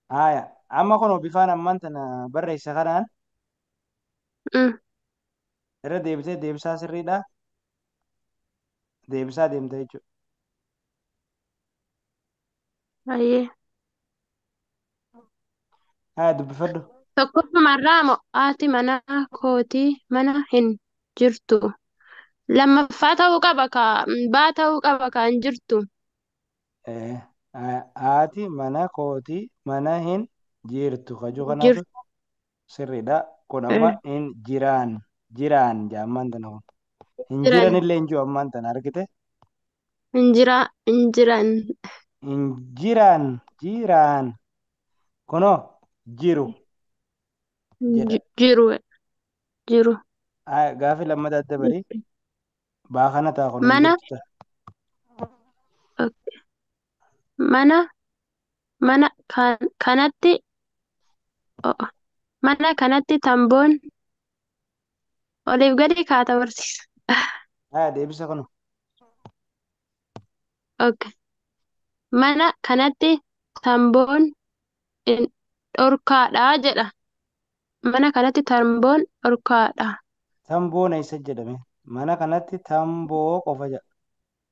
Haya, amma kun bifaan ammaan tana barreessa kanaan irra deebisee deebisaa sirriidha. Deebisaa deemta jechuudha. Baay'ee. Haya, dubbifadhu. Tokkoffumarraa moo haati mana kootii mana hin jirtu. Lammaffaa ta'uu qaba ka baa ta'uu qaba ka hin jirtu. Eh, haati mana kootii mana hin jirtu. Kajuu kanaatu Jirtu. sirriidha. Kun amma hin jiraan. Jiraan jaa ammaan tana kun. Hin Jiran. jiran illee hin jiru ammaan tana argite. Hin jira hin jiran. Hin jiraan jiraan. Kunoo jiru jedha. Jiru jiru. Haya, gaafi lammataa adda barii. Baa kana ta'a kun hin Mana jirtu ta'a. mana mana kanatti mana kanatti tamboon oliif gadi kaata barsiisa. Haya, deebisa kunoo. Okay. Mana kanatti tamboon dhorkaadha jedha. Mana kanatti tamboon dhorkaadha. Tamboon eessa jedhame? Mana kanatti tamboo qofa jedha.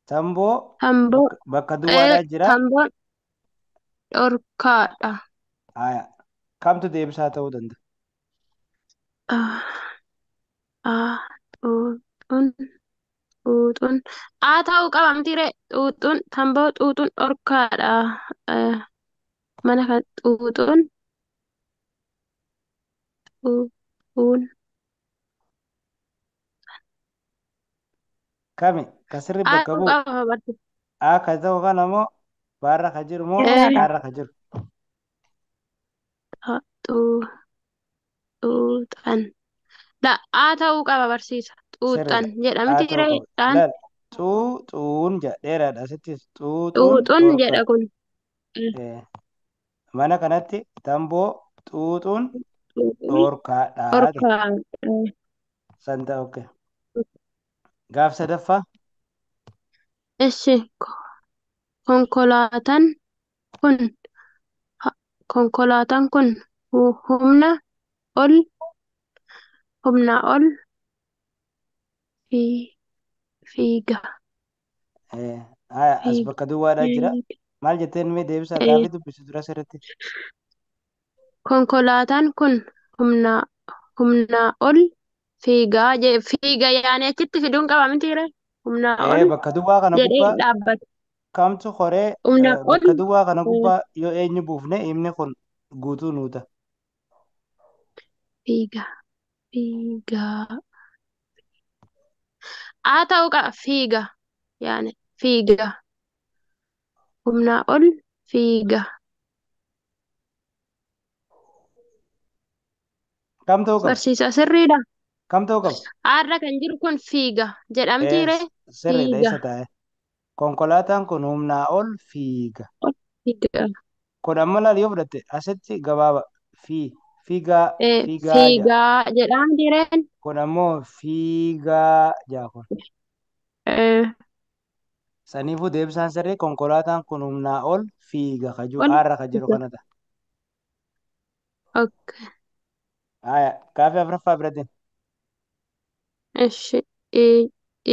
Tamboo Tamboo bakka duwwaadhaa jira. Tamboon dhorkaadha. Haya, kamtu deebisaa ta'uu danda'a? Ah, ah, xuuxuun xuuxuun aa ta'uu qaba miti ree xuuxuun tamboo xuuxuun dhorkaadha. Mana kan xuuxuun xuuxuun Kami? Ka sirri aa bakka ta'uu bu'u? qaba barsiisa. A ka ta'u kana moo baarra ka jiru moo caarra ka jiru? Xuuxan. La aa ta'uu qaba barsiisa. Xuuxan Sirriidha. jedha A miti ta'uu ree qaba. dhaan Laal xuuxuun jedha dheeraadha asittis xuuxuun xuuxuun jedha dhorkaadha. kun. Eh, mana kanatti tamboo xuuxuun Xuuxuun dhorkaadha jedha. dhorkaadha. Santa okay. Gaaf sadaffaa Ishi konkolaataan kun konkolaataan kun humna ol humna ol fi fiiga Eh, haya as fiiga. bakka duwwaadhaa jira. Maal jetteen mee deebisaa Eh, gaafii dubbisu dura sirriitti. Konkolaataan kun humna humna ol fiigaa fiiga yaani achitti fiduun qaba miti ree humna Eh, ol bakka duwwaa kana jedhee gubbaa dhaabbata kamtu koree humna ol bakka duwwaa kana gubbaa yoo eenyu buufne himni kun guutuu nuu ta'a. Fiiga fiigaa haa ta'uu qaba fiiga yaani fiiga humna ol fiiga. Kam ta'uu qaba? Barsiisa sirriidha. Kam ta'uu qaba? Har'a kan jiru kun fiiga jedhamti Eh, ree sirriidha fiiga isa taa'e. Konkolaataan kun humnaa ol fiiga. ol fiiga. Kun amma laal yoo fudhatte asitti gabaaba fi fiigaa Eh, fiigaa jedha. fiigaa jedhamti reen. Kun ammoo fiigaa jedha kun. Eh, Saniifuu deebisaan sirrii konkolaataan kun humnaa ol fiiga kajuu ol aarra ka jiru fiiga. kana ta'a. Okay. Haya, gaafii afuraffaa bira deemi. Ishi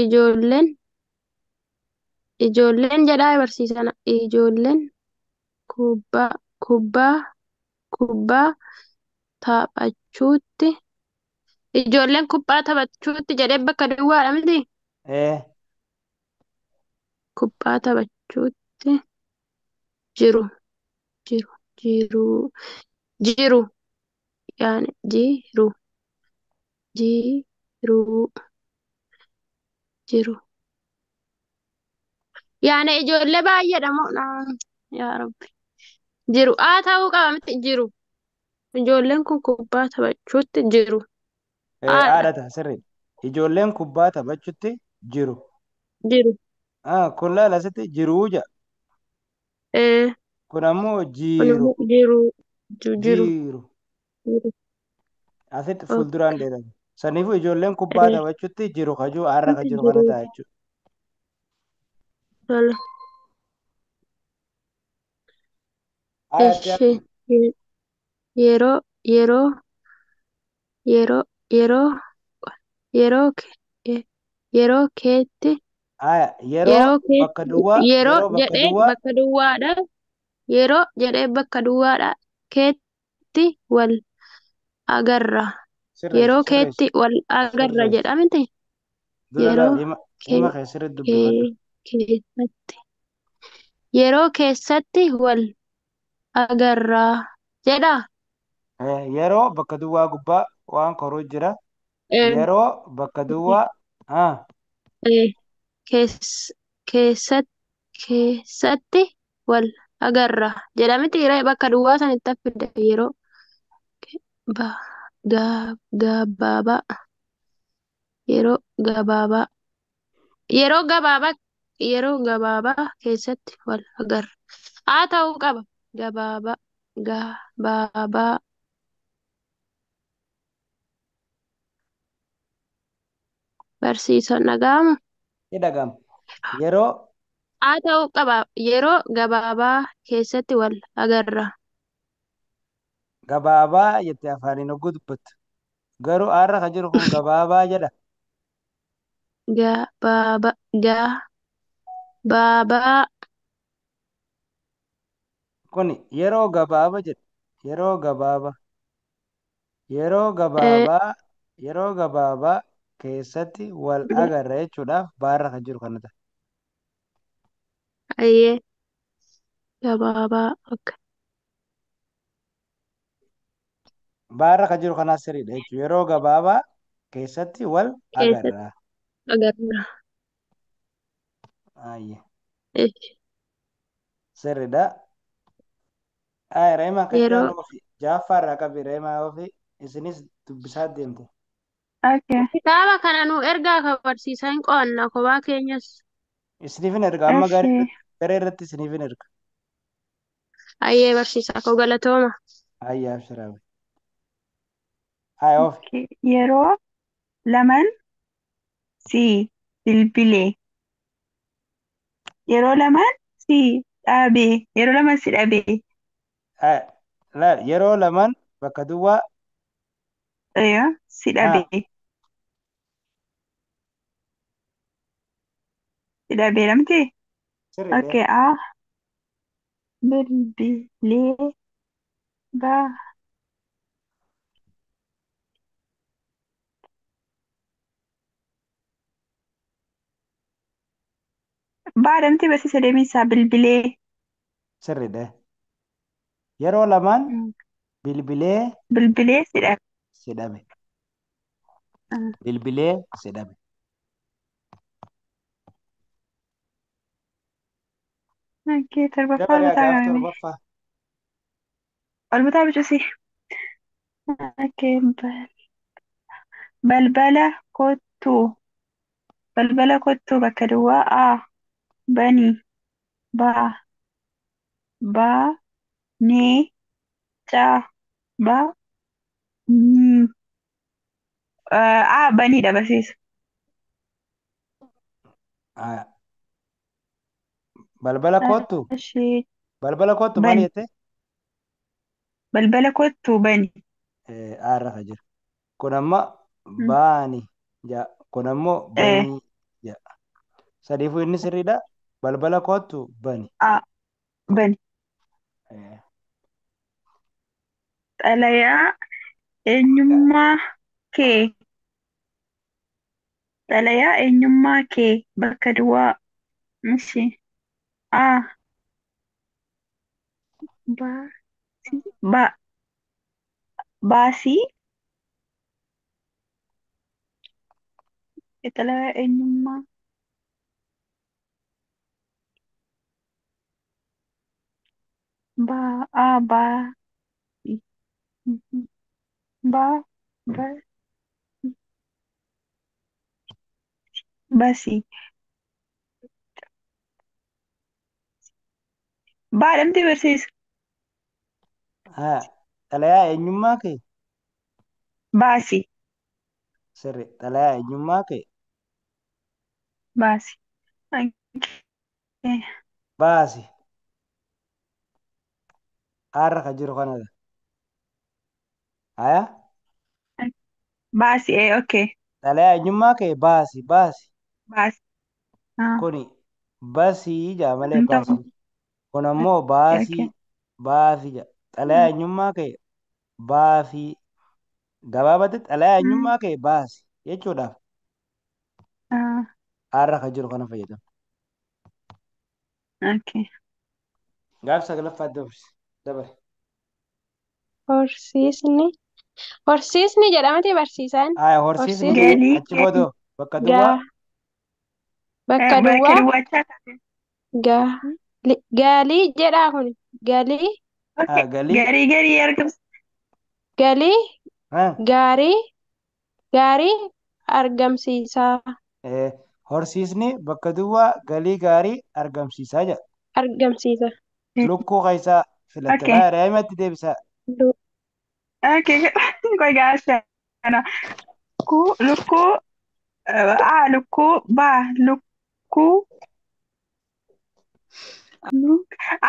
ijoolleen ijoolleen jedhaa barsiisana ijoolleen kubbaa kubbaa kubbaa taphachuutti ijoolleen kubbaa taphachuutti jedhee bakka duwwaadha miti Eh, kubbaa taphachuutti jiru jiru jiru jiru yaani jiru jiru jiru yaani ijoollee baay'eedha moo yaa rabbi jiru haa ta'uu qaba miti jiru ijoolleen kun kubbaa taphachuutti jiru eh, haadha haadha ta'a sirriidha. Ijoolleen kubbaa taphachuutti jiru. jiru Ah, kun laal asitti jiruu jedha. ee Kun ammoo kun jiru immoo jiru jiru jiru. jiru Asitti fuulduraan ok dheerate. Saniifuu ijoolleen kubbaa ee taphachuutti jiru kajuu har'a ka jiru kana jiru ta'a jechuudha. tola Haaya itti ishi aantu. Ye- Yeroo yeroo yeroo yeroo yeroo ke- yeroo keetti Aya yeroo yeroo bakka keetti duwwaa yeroo yeroo bakka jedhee duwwaa bakka duwwaadha. Yeroo jedhee bakka duwwaadha. Keetti wal agarra. Sirreessi Yeroo sirreessi keetti wal agarra sirreessi. jedhamti. Dura Yeroo laal hima kee hima kee sirriitti kee dubbifadhu. keessatti yeroo keessatti wal agarra jedha. Yeroo bakka duwwaa gubbaa waan koruu jira. Eh, Yeroo bakka duwwaa ah, eh, keess keessatti keessatti wal agarra jedhamti. Yeroo bakka duwwaa sanitti fida yeroo ba ga gabaabaa yeroo gabaabaa yeroo gabaabaa yeroo gabaabaa keessatti wal agarra. Haa ta'uu qaba. Gabaabaa gabaabaa barsiisaan dhaga'amu. Ni dhaga'ama. Yeroo Haa ta'uu qaba. Yeroo gabaabaa keessatti wal agarra. Gabaabaa jettee afaaniin hogguu dubbattu. Garuu har'a kan jiru kun gabaabaa jedha. Gabaabaa gabaabaa Kuni yeroo gabaabaa jedha. Yeroo gabaabaa. Yeroo eh, gabaabaa yeroo gabaabaa keessatti wal agarra jechuudhaaf baarra kan jiru kana ta'a. Ayyee gabaabaa okay. Baarra kan jiru kanaas sirriidha jechuudha. Yeroo gabaabaa keessatti wal Keessatti agarra. agarra. Ayyee Eh, sirriidha. Ayi Reemaa kan Yeroo itti ofi jaaffaa irraa qabi Reemaa ofi isinis dubbisaa deemte. Okay. Kitaaba kana nu ergaa ka barsiisaan qo'anna kophaa keenyas. Isiniifin erga amma Eshi. garee irratti isiniifin erga. Ayyee barsiisaa koo galatooma. Ayyaa abshiraabe. Ayi ofi. Okay. Yeroo laman si bilbilee. Yeroo lamaan si dhaabee. Yeroo lamaan si dhabee. Ayi laal yeroo lamaan bakka duwwaa Ayyo, si haa dhabee. Si dhabee lamtee? Sirriidha. Okay. A bilbilee ba baa lamtee barsiisa deemisaa bilbilee. Sirriidha. Yeroo lamaan Mm. bilbilee Bilbilee si dhabe. Si dhabe. Bilbilee si dhabe. Okay, torbaffaa Dabaree olmataa gaaf qabame. torbaffaa. Olmataa bicusi. Okay, balbala kottuu. Balbala kottuu bakka duwwaa A bani ba ba nee ca ba ni A baniidha barsiisa. Haa. Balbala kottu. Ishee Balbala kottu maal bani. jette? Balbala kottuu bani. Aarra kan jiru. Kun amma baani ja. Kun ammoo banii ja. Sadiifuu inni sirriidha. Balbala kottu bani. A bani. Xalayaa eenyummaa kee. Xalayaa eenyummaa kee bakka duwwaa. Ishee A ba si ba baasii. Xalayaa eenyummaa ba a ba ba ba baasii. Baadhamti barsiisa. Haa. Xalayaa eenyummaa kee Baasii. Sirri. Xalayaa eenyummaa kee Baasii. Okay. Baasi. Aarra kan jiru kanadha. Haya. Baasi okay. Xalayaa eenyummaa kee baasi baasi. Baasi. Ah. Kuni basii jaa malee Hin ta'u. baasi. Kun ammoo baasii Okay. baasii jaa. Xalayaa eenyummaa kee baasii. Gabaabatti xalayaa eenyummaa kee baasi jechuudhaaf Ah. aarra kan jiru kana fayyadamu. Okay. Gaaf saglaffaa dabarsi. Dabare. Horsiisni. Horsiisni jedhamati barsiisaan. Haya horsiisni Horsiisni Galii achi booda bakka duwwaa gaa bakka bakka duwwaa duwwaachaa taate. gaa galii jedhaa kun galii Okay. galii Garii garii argamsiisa. galii haa, gaarii gaarii argamsiisaa horsiisni bakka duwwaa galii gaarii argamsiisaa jedha. argamsiisa. Lukkuu keessaa filatte. Okay. Laa reematti deebisaa. Lu- Okay. Qoy gaashana. Ku lukkuu A lukkuu B lukkuu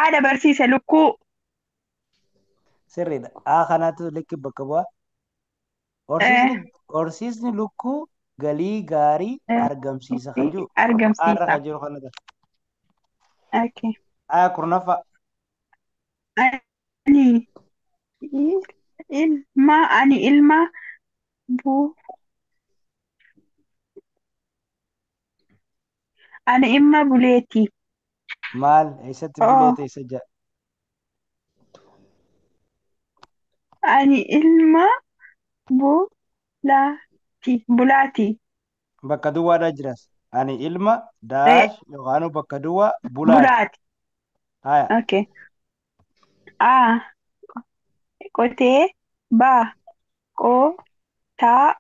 A dabarsiisa lukkuu. Sirriidha. A kanaatu likki bakka bu'a. Horsiisni horsiisni lukkuu galii gaarii argamsiisa kan jiru. Aarra Argamsiisa. kan jiru kanadha. Okay. Aya kurnaffaa. Ani ilma ani ilma bu ani ilma buleeti. Maal eessatti bulee Oh, teessa jedha. ani ilma bulaati bulaati. Bakka duwwaadhaa jiras. Ani ilma Eh, daash yookaan bakka duwwaa bulaati. bulaati. Haya. Okay. A qotee B qotaa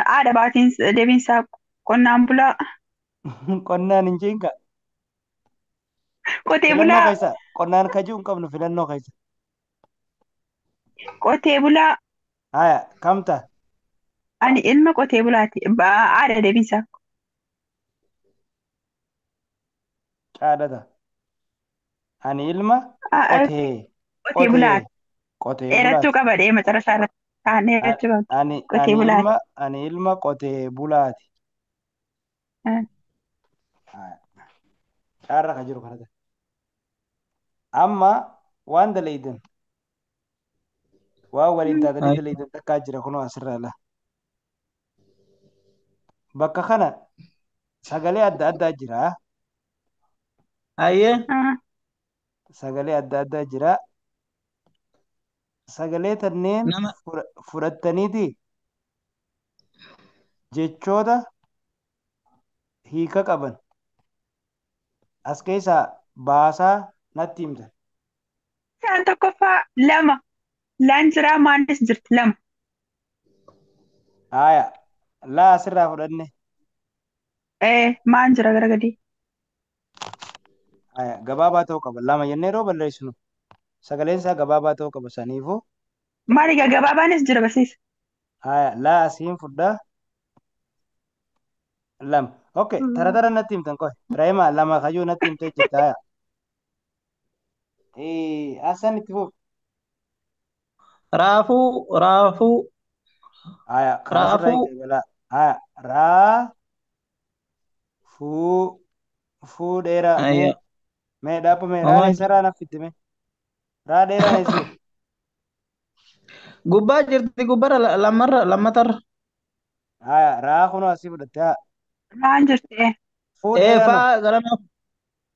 haadha baatiin deebiinsaa qonnaan bulaa Qonnaan hin cinqa. qotee Filannoo bulaa keessa qonnaan kajuu hin qabnu filannoo keessa. qotee bulaa Haya kamta ani ilma qotee bulaati. Haadha deebiinsaa caadhata. Ani ilma qotee qotee qotee bulaati. qotee Dheerachuu bulaati. qaba deema carasaa irratti. Kaan dheerachuu qabdi. Ani Qotee ani bulaati. ilma ani ilma qotee bulaati. Haya. Caarra kan jiru kanadha. Amma waan dalaydan waan waliin taatanii dalaydan takkaa jira kunoo asirraa ala. Bakka kana sagalee adda addaa jira. Ayyee. Sagalee adda addaa jira. Sagalee tanneen Nama fudhattaniiti jechoota hiika qaban as keessaa baasaa natti himtan. Isaan tokkoffaa lama. Laan jiraa maanis jirti lama. Haaya laa asirraa fudhanne. Maan jira gara gadii. Haaya gabaabaa ta'uu qaba lama jennee yeroo balleessinu sagaleen isaa gabaabaa ta'uu qaba saniifuu. Maali egaa gabaabaanis jira barsiisa. Haaya laa asiin fudhaa lama. Okay tara tara natti himtan qoy. Reema lama kayyuu natti himtee jirta haaya. Hasan itti fufi. Raafuu raafuu Haaya kaasirraa raafuu eegalaa. Haaya raa fuu fuu dheeraa mee Ayyee. mee dhaabba mee raan Homaan eessa raa naaf fitte mee raa dheeraan eessa jirti? Gubbaa jirti gubbarra lamarra lammatarra. Haaya raa kunoo asii fudhatte haa Maan jirti. fuu Ee dheeraa noo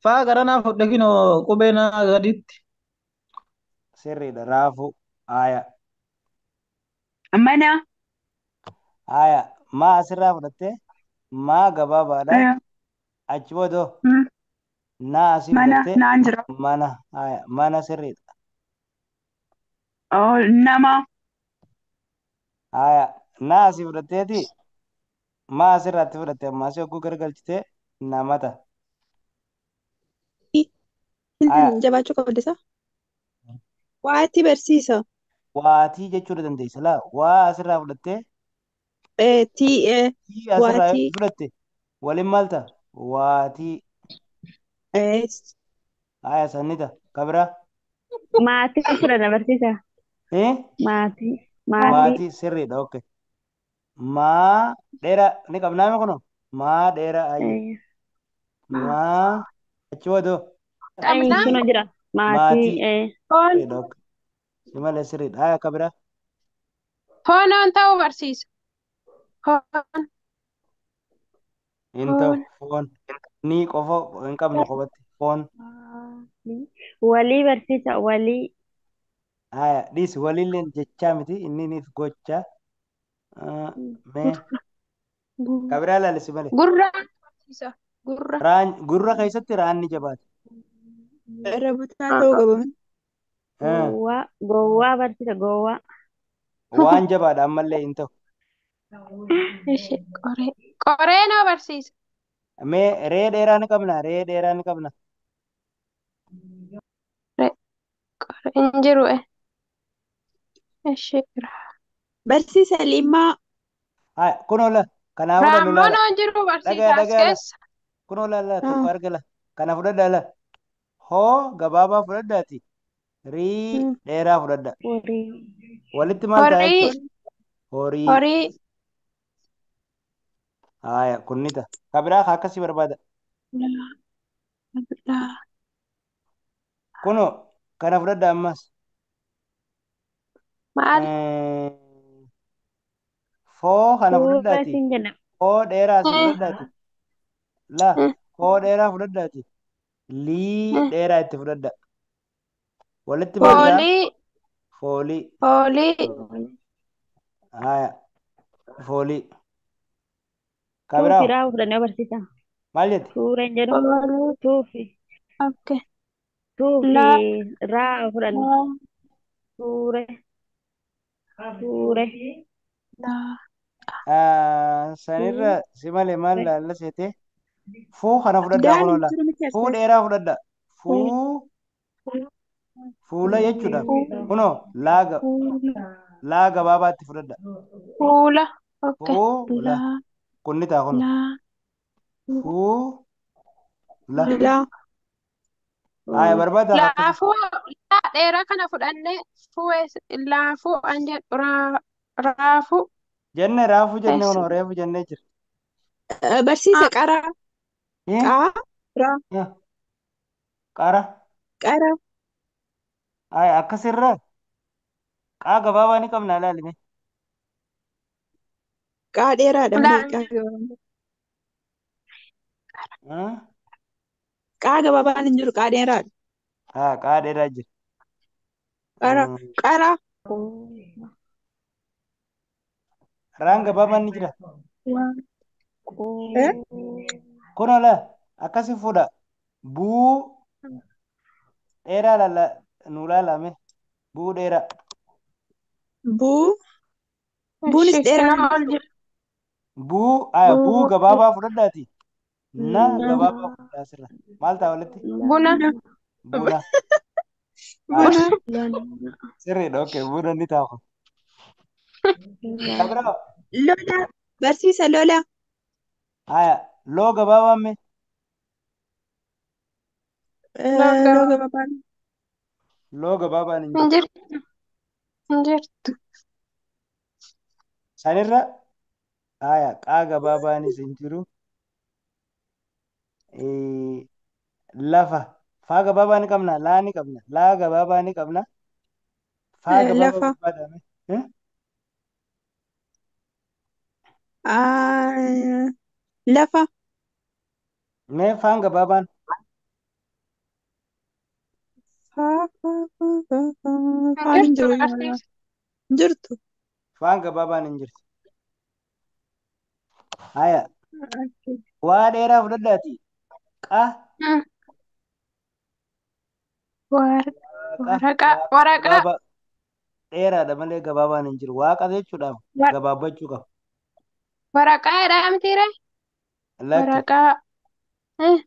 faa garanaa fudhe kinoo qubee naa gaditti. Sirriidha raafuu. Haaya Mana. haaya maa asirraa fudhatte maa gabaabaadha achi boodoo naa asii Mana fudhatte naan jira. mana haaya mana sirriidha. Oh, nama. Haaya naa asii fudhatteeti maa asirraatti fudhatte ammaa asii hogguu garagalchite namata. Haaya Jabaachuu qabda isa. Waatii barsiisa. Waatii jechuudha dandeessa laa waa asirraa fudhattee Tii tii asirraa waatii fudhatte waliin maal ta'a waatii. Haya sannita. Kabira. Maatii fudhanna barsiisa. Eh? Maatii. Maatii. Maatii sirriidha. Okay. Maa dheeraa ni qabnaame kuno. Maa dheeraa ayye. Eh, Maa achi wadoo. Qabnaa Kun jira. Maatii. Maatii Eh. foon sirriidha. Okay. Si malee sirriidha. Haya kabira. foonoon ta'uu barsiisa. Foon Hin ta'u foon foon. Ni qofa hin qabnu qofatti. Foon. Walii barsiisa. Walii. Haya dhiisi waliillee jechaa miti inni niif gocha. Mee kabiraa ilaalisi malee. Gurra barsiisa. Gurra. Raan gurra keessatti raanni jabaata. Irra butaa ta'uu qaba. Eh, Gowwaa. Gowwaa barsiisa. Gowwaa. Waan jabaadha ammallee hin ta'u. Ishee qoree. Qoree noo barsiisa. Mee ree dheeraa ni qabna ree dheeraa ni qabna. Re- Qoree hin jiru. Ishee Barsiisa liimaa. Haya kunoo la kanaa fudhannu raammoo laala. noo hin jiru Dhagaya barsiisa as dhagaya la keessa. kunoo laala tokko argala kana fudhadhaa la. Hoo gabaabaa fudhadhaati. Rii dheeraa fudhadha. Horii. Walitti maal ta'a Horii jechuudha? Horii. horii Haya kun ni ta'a. Kabiraa haa akkasii barbaada. laa laa Kunoo kana fudhadha ammas. maal Eh, Foo kana Fuula fudhadhaati. siin jenna. Foo dheeraa si fudhadhaati. La foo dheeraa fudhadhaati. Lii dheeraa itti fudhadha. Walitti maal ta'a? foolii Foolii. foolii Haya foolii. Tuufi Kabiraa raa fudhannee barsiisa. maal jette? Tuura hin jedhu. foolii Tuufi. okay Tuufi laa raa fudhanna. laa Tuure. Tuure. laa Ah, sanirra si malee maal laalla seete? Fuu kana fudhadhaa Daan kunoo hin la. jiru miti as Fuu keessa. dheeraa fudhadha. Fuu fuula jechuudha. Kunoo laa fuula laa gabaabaatti fudhadha. fuula okay Fuula laa kun ni ta'a kunoo. laa Fuula. Laa. Haya barbaada haa akkasii. laafuu laa dheeraa kana fudhannee fuu laafuu an jedhu raafuu Jenne raafuu jenne eessa kunoo reefu jennee jira. Barsiisa qaraa. Eh? Qaa. Raa. Eh, Qara. Qara. Haya akkasirra qaa gabaabaa ni qabna ilaalime. Qaa dheeraadha laa malee qaa gabaabaan. Eh? Qaa gabaabaan hin jiru qaa dheeraadha. Haa qaa dheeraa jira. Qara. Qara. Raan gabaabaan ni jira. waa Eh? Kunoo la akkasi fuudha. Buu dheeraa laalla nuu laalame. Buu dheeraa. Buu. Buunis ishee dheeraa kana ol jira Buu haya buu buu gabaabaa fudhadhaati. Na Na. gabaabaa fudhadhaa asirra. Maal ta'a walitti? buna Buna. Buna. Haya Buna. sirriidha. Okay buna ni ta'a kun. Kabiraa Lola. Barsiisa lola. haya loo gabaabaan mee? loo Loo gabaabaa gabaabaan. Loo gabaabaan hin hin jiru. jirtu hin jirtu Sanirra haya qaa gabaabaanis hin jiru. Eh, Lafa faa gabaabaa ni qabna laa ni qabna laa gabaabaa ni qabna faa gabaabaa Lafa. barbaadame. Eh? Ah, Lafa. Mee faan gabaabaan Faa faa faa faa faa. hin Faan hin jirtu jiru. barsiisa Hin jirtu. faan gabaabaan hin jirtu. Haya waa dheeraa fudhadhaati. Qa War- waaqa waraqaa waaqa waraqaa gabaabaa dheeraadha malee gabaabaan hin jiru. Waaqa jechuudhaaf war- gabaabbachuu qaba. waraqaa jedhamtiire Lakki waraqaa eh.